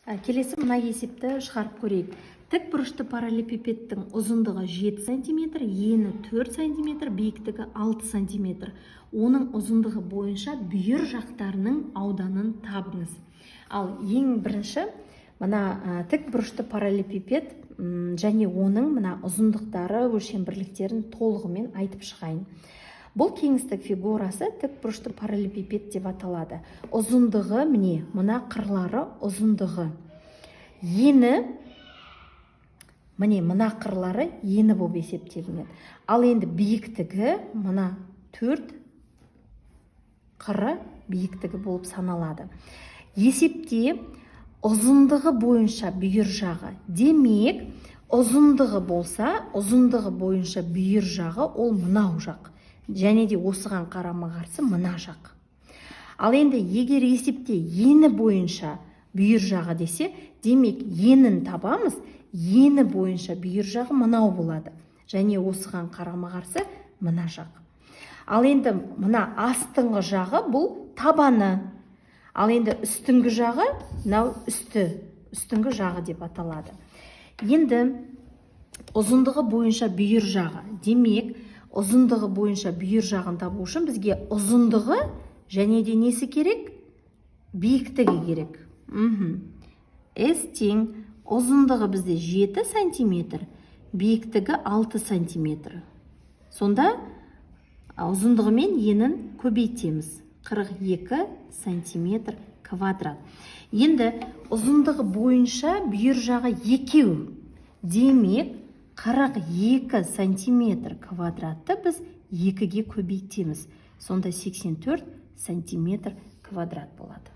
Келесі мына есепті шығарып көрейік. Тік бұрышты параллелепипедтің ұзындығы 7 сантиметр, ені 4 сантиметр, биіктігі 6 сантиметр. Оның ұзындығы бойынша бүйір жақтарының ауданын табыңыз. Ал ең бірінші мына тік бұрышты параллелепипед және оның мына ұзындықтары, өлшем бірліктерін толығымен айтып шығайын. Бұл кеңістік фигурасы тік бұрышты параллелепипед деп аталады. Ұзындығы, міне, мына қырлары ұзындығы. Ені, міне, мына қырлары ені болып есептелінеді. Ал енді биіктігі мына төрт қыры биіктігі болып саналады. Есепте ұзындығы бойынша бүйір жағы. Демек, ұзындығы болса, ұзындығы бойынша бүйір жағы ол мынау жақ. Және де осыған қарама-қарсы мына жақ. Ал енді егер есепте ені бойынша бүйір жағы десе, демек, енін табамыз, ені бойынша бүйір жағы мынау болады. Және осыған қарама-қарсы мына жақ. Ал енді мына астыңғы жағы бұл табаны. Ал енді үстіңгі жағы мынау үсті, үстіңгі жағы деп аталады. Енді ұзындығы бойынша бүйір жағы. Демек, ұзындығы бойынша бүйір жағын табу үшін бізге ұзындығы және де несі керек? Биіктігі керек. S тең ұзындығы бізде 7 сантиметр, биіктігі 6 сантиметр. Сонда ұзындығы мен енін көбейтеміз. 42 сантиметр квадрат. Енді ұзындығы бойынша бүйір жағы екеу. Демек, 42 сантиметр квадратты біз екіге көбейтеміз. Сонда 84 сантиметр квадрат болады.